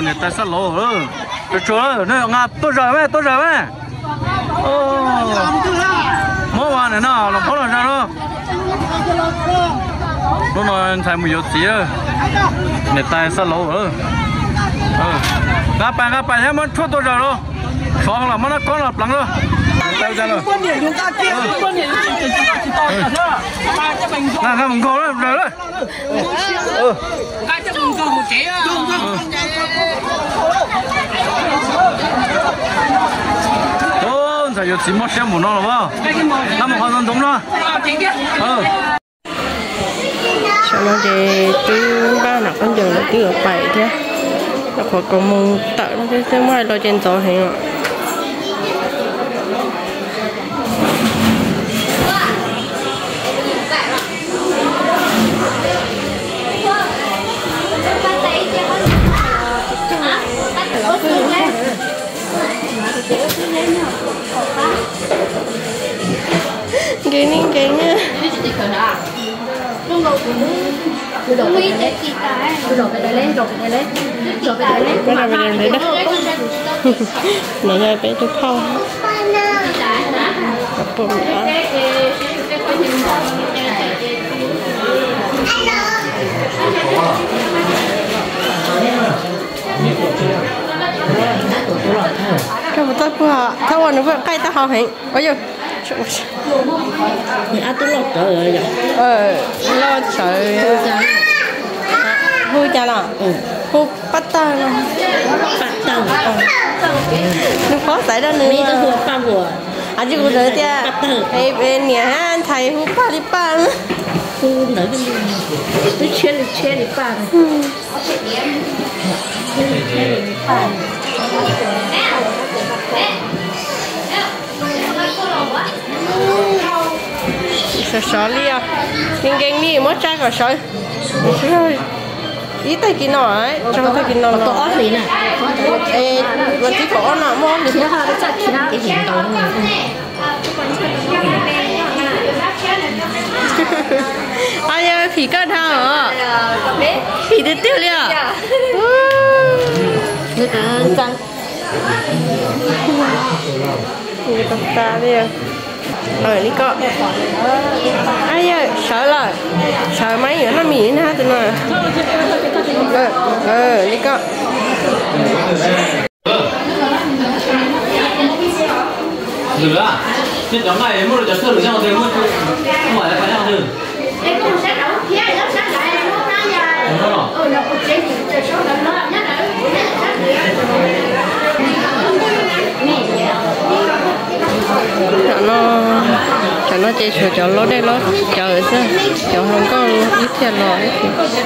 Niam tais Xab Lauv, tsuag tsuag, neb nqa tuaj zaws mas, tuaj zaws mas. Mob mas nim no los phob los zaws los. Hnub no ntxhais mus yuav txiv, niam tais Xab Lauv. Nqa pais nqa pais thiab muab tshuaj tuaj zaws los. Sov los muab nab kob los pleev los. Nqa mus nkaug zaws los. Ntxhais yuav txiv mob siab mus no los as. Nqa mus qhov ntoo ntoo no. Tam no ces twb npaj nram qab ncaws lawm, twb yuav pais thiab. Rau qhov kaus moos tawm no xwb, muab hais los ces ntxov heev os. Nkees li nkees na. Nov yog peb tus phauj. Koj puas tau puag, txhob ua nws qaij taub hau heev. Ab, tub loj tsawv, loj tsawv. Hu cas los? Hu Paj Tawg no. Nws paub xaiv rau nws. Ab, tsis kuv ntawd tias niam ntxhais hu Paj li Paj. Sov sov li os. Nkees nkees li, muab tsa kom sawv. Ib tag kis no, tsa tag kis no los. Es vas thib kaum ob no muaj ob hlis. Ab, yog phim koj dhau os. Phim tiag tiag li os. Li ko, ab, yog sawv lawm, sawv mas yuav noj mis na tus no. Li ko. Tam no, tam no ces tshuav cov laub dej laub cawv xwb, cov hluas nkauj ib txhia los ib txhia.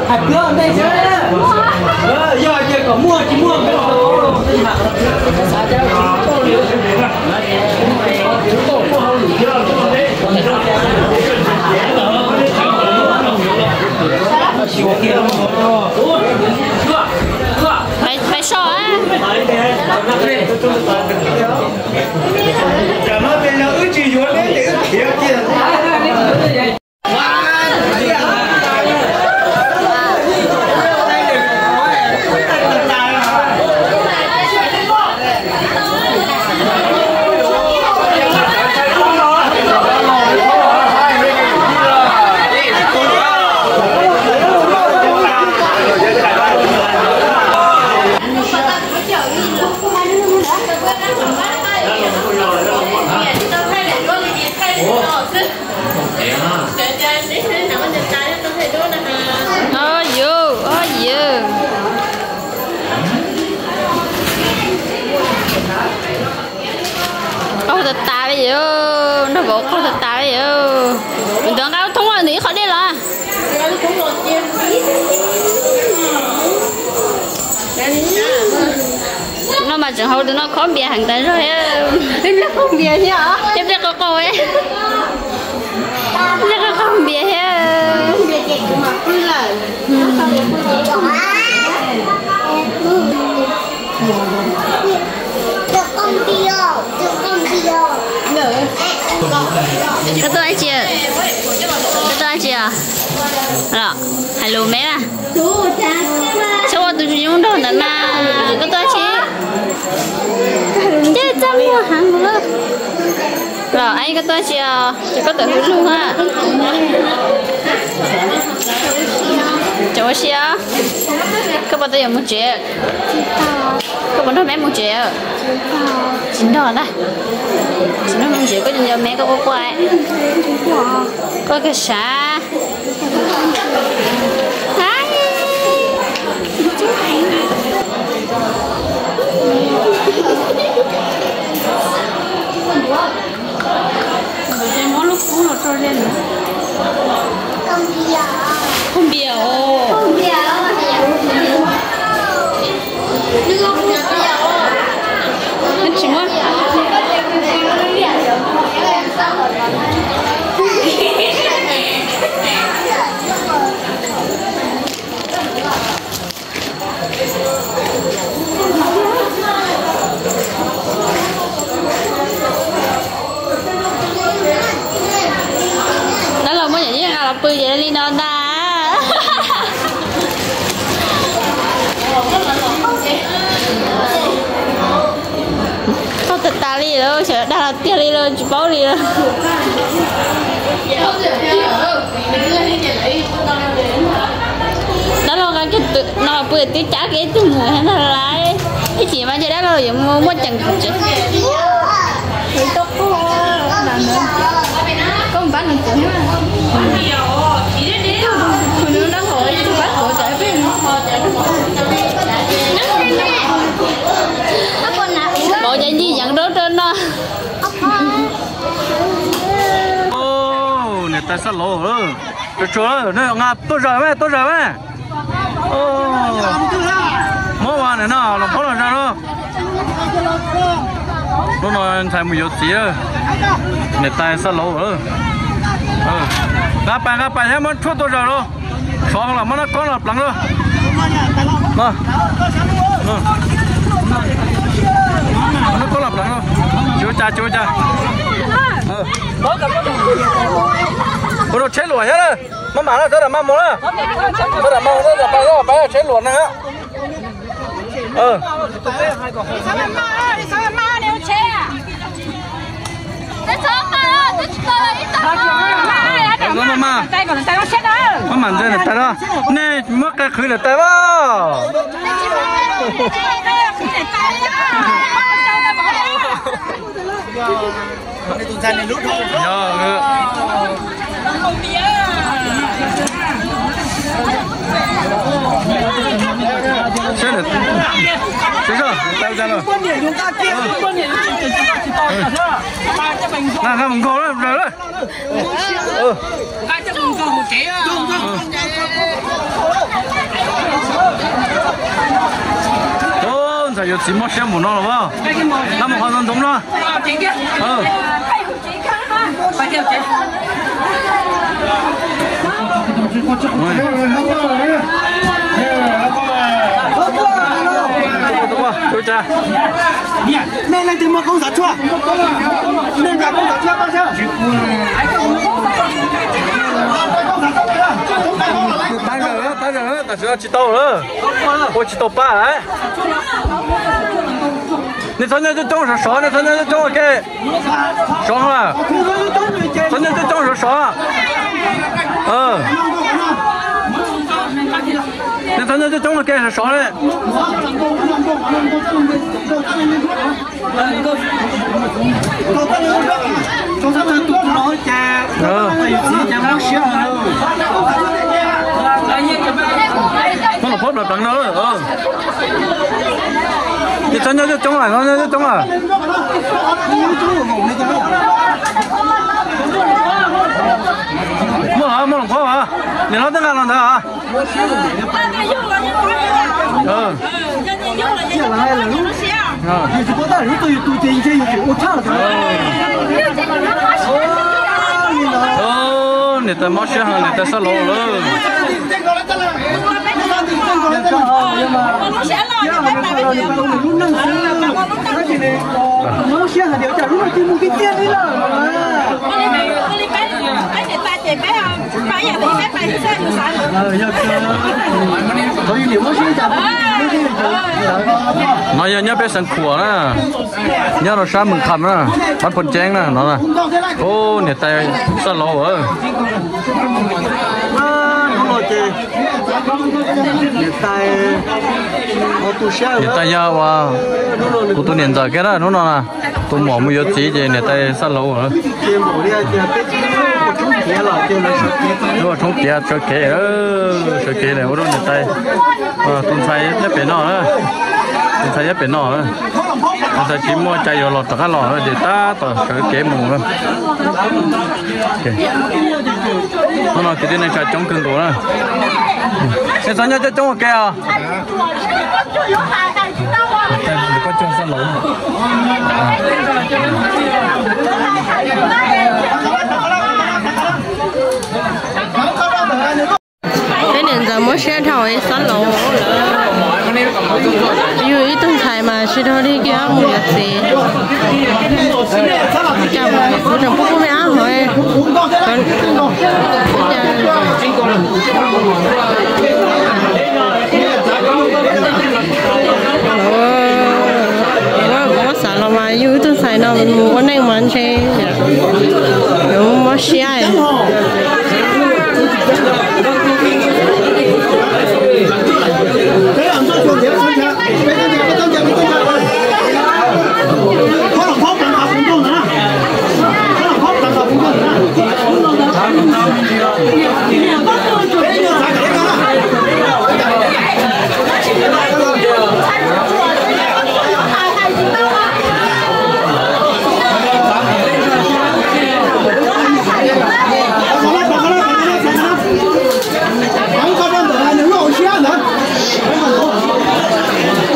Hais plaub ntej xwb. Yog ces kom muaj tsis muaj. Pais so. Tam no ces yog wb tsis yuav neb ces wb khiav kiag. Au yus, au yus. Qaug tas tas li yus, nrog vauv qaug tas tas li yus. Nws tuaj nqa lub thoob nws ib qho dej los. No mas tseem hau tus no khob npias heev tas zog thiab. Thiab nplej qaug qaug, nplej qaug qaug npias thiab. Koj tuaj dab tsi? Koj tuaj dab tsi os? Los hais lus me na. Txhob ua tus nyuj nraug ntawd mas. Koj tuaj dab tsi? Ces txaj muag heev lawm. Los Aib, koj tuaj dab tsi os? Ces koj tawm hauv lug a. Ces ua si os. Koj puas tau yuav mus tsev? Koj puas nrog me mus tsev? Tsis nrog ntag. Tsis nrog mus tsev, koj nco nco me koj quaj quaj. Koj kawg sav. Muab lub kub los rau ze. Khaub npias os. Tsis muab. Dab laug muab yawm yij nqa los pw ces li no ntag. Qaug tas tas li lawm, xyov dag los tiag li los tsis paub li lawm. Dab laug nqa kiag no los pw twb cab kiag ib tug mus thiab ntag lauj. Ib chim mas ntshe dab laug yuav mus muaj ceem tsev. Koj pab nws, nws dab laug tus pab tuav cas peb. Vauv ces ncig yeev rau rau no. Niam tais Xab Laus, tsuag tsuag, nqa tuaj zaws mas, tuaj zaws mas. Muab ua nim no los phob los zaws lauj. Hnub no ntxhais mus yuav txiv, niam tais Xab Laus. Nqa pais nqa pais thiab muab tshuaj tuaj zaws lauj. Sov los muab nab kob los pleev lauj. Nab kob los pleev lauj. Tsis ua cas, tsis ua cas. Ua rau tsheb luam thiab na. Maj mam na, tab tom maj mus na. Tab tom maj mus, tab tom pais, tab tom pais tsheb luam na. Maj mam, maj mam ntxias niam tais na. Nej muab qe qhwv niam tais mas. Nqa mus nkaug lawm. Ntxhais yuav txiv mob siab npaum no los as. Nab mus qhov ntxoov ntxoov no. Tam sim no tsis tau lawm. Ua tsis tau pab. Nej txhob nyob coob coob sov sov, nej txhob nyob coob coob ua ke. Sov, txhob nyob coob coob sov sov. Nej txhob nyob coob coob ua ke, sov sov li. Muab los phob plaws pleev no. Ces txhob nyob coob coob, txhob nyob coob coob. Muab los, muab los phob, niam hlob twb nqa los ntawd. Niam tais mob siab heev, niam tais xab laus lawm. No yog nyob peb xeev Khuam na, nyob rau sab Mws Kham na, pab Phoos Ceeb na no. Ub, niam tais xab laus. Niam tais yog uas kuv tus niam ntxawm kiag na hnub no na, tus muam mus yuav txiv ces niam tais xab laus. Ua tshoob tiav sawv kev, sawv kev lawm ua rau niam tais. Tus ntxhais nyob pem no, tus ntxhais nyob pem no, tus ntxhais tsis muaj cai yuav los rov qab los ces tab tom sawv kev mus. Hnub no kwv tij neej tsa coob kawg nkaus na. Nej txhob nyob coob coob ua ke os. Peb niam ntxawm mob siab dhau xab laus. Yug ib tug ntxhais mas tsis dhau li kiag mus yuav txiv. Kuv tseem pub pub me ab hov. Kuv xav los mas yug ib tug ntxhais no mus ua neej mas ntshe yuav mob siab.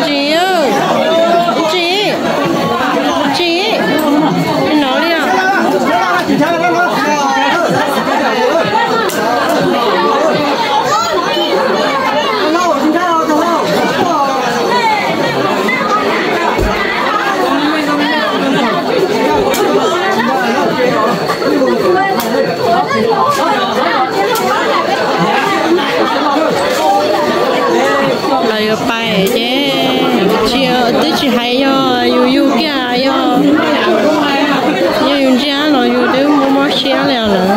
Tsis, tsis, tsis no li os. Los yuav pais ces tsis, twb tsis hais yog yus yug kiag, yog, yog yus ntsia los yus twb mob mob siab li os lawm.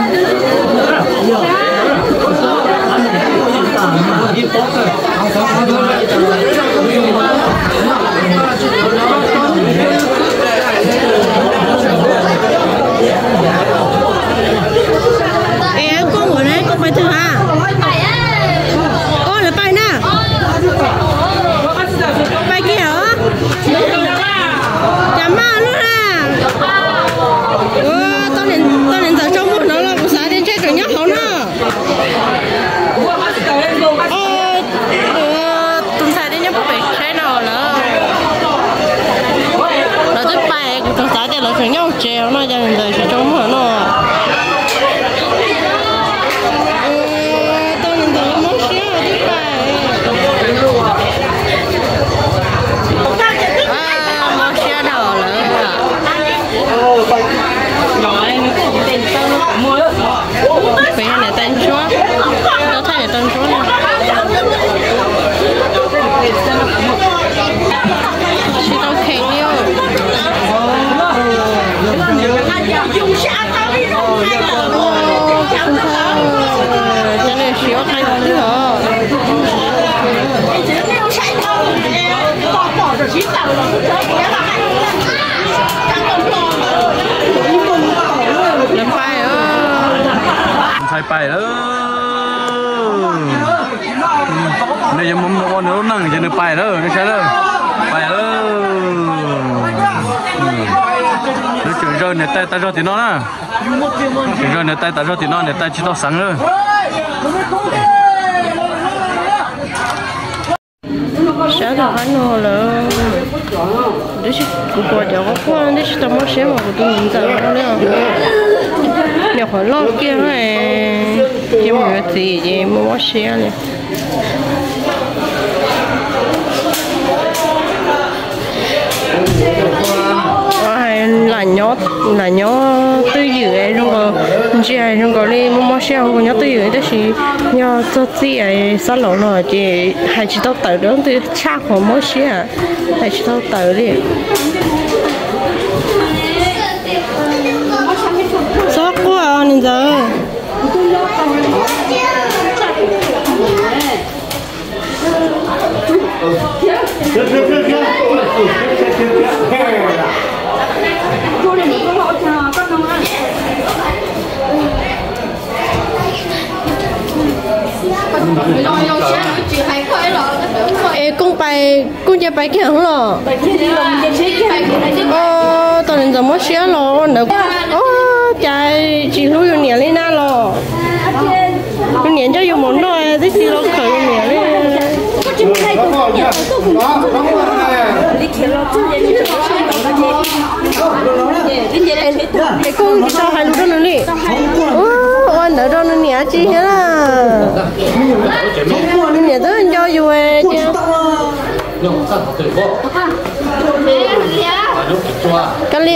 Es koj mus na, koj pais twg a? Koj lawv pais na. Pais kiag os. Nyob tsev no cas ntawd tsis tau muaj no. Tau ntawd mob siab twb pais. Mob siab dhau lawm. Peb niam tais ntsuab, tau thaij niam tais ntsuab no. Tsis tau kheev li. Cov niam txiv ua qhov twg os. Lawv pais, ntxhais pais lawm. Nej yuav mus ua nws lub neej ces nws pais lawm, nej saib lawm. Pais lawm. Lawv tseem zaws niam tais tas zog tim no na. Tseem zaws niam tais tas zog tim no, niam tais tsis tau xeev lawm. Sab tom qab no lawm, tab sis kuv pom cov quaj quaj tab sis tsis tau mob siab mas kuv tus ntxawm no li, nyuam qhuav loj kiag, ces mus yuav txiv ces mob mob siab li. Lam nyob twj ywm zoo nkaus, ntsia zoo nkaus li mob mob siab zoo nkaus nyob twj ywm tab sis yog txog txij xab laum no ces hais tsis tau tawm rau twg tshaj qhov mob siab, hais tsis tau tawm li. Txhob quaj niam ntxawm. Es koj pais, koj cia pais kiag los? Tos niam ntxawm mob siab los ua ntawd. Ua cas tsis hlub yus niam li na los? Yus niam nco yus mus noj tib si los khawm yus niam li. Es koj tsis tau hais lus rau nws li. Ua ntawd rau nws niam tsis thiab na. Nws niam twb nco yus tias. Kali.